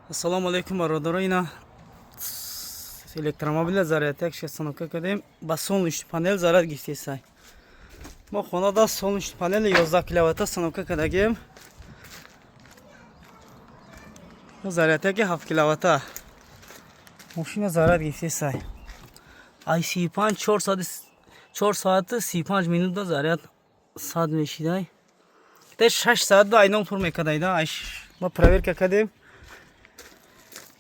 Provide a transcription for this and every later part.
Ассалому алайкум, бародаро. Ина электромобиля зарядяк установка кардем, ба солнечный панел заряд гирифтесай. Мо хонада солнечный панели 11 киловатта установка кардагем, зарядяки 7 киловатта. Мошина заряд гирифтесай. Ай 35 4 соату 35 минута заряд сад мешидай. Де 6 соат ба айном пур мекардайда. Ай ма проверка кардем.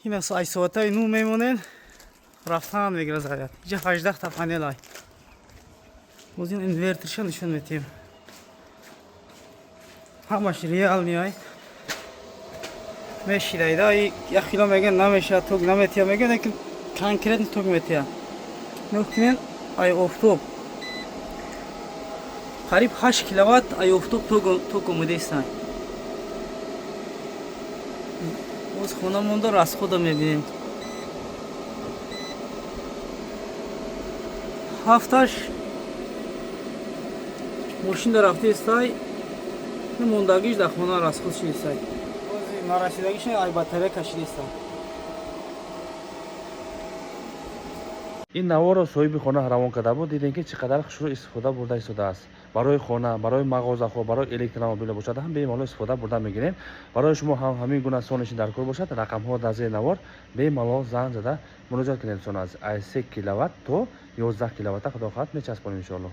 Ин ай соатаи 9 мемонем, рафтан мегира заряд. Иҷа 18 та панел ай. Боз ин инверторша нишон метиҳем. Ҳамаш реальный ай. Мешидайда, як хило меган, намешад, ток наметия меган, лекин конкретно ток метия. Нукунен, ай офтоб қариб 8 киловатт ай офтоб ток омадестай. Боз хона монда, расхода мебинем. Ҳафташ мошинда рафтестай, мондагиш дар хона расход шидестай. Нарасидагиш ай батарея кашидестай. Ин наворро соҳиби хона равон карда буд. Дидем, ки чӣ қадар хушрӯ истифода бурда истодааст. Барои хона, барои мағозаҳо, барои электромобило бошад ҳам бемалол истифода бурда мегирем. Барои шумо ҳам ҳамин гуна солнечный дар кор бошад, рақамҳо дар зери навор, бемалол занг зада муроҷиат кунед. Сон аз 3 киловатт то 11 киловатта, худо хоҳад, мечаспонем, иншоалло.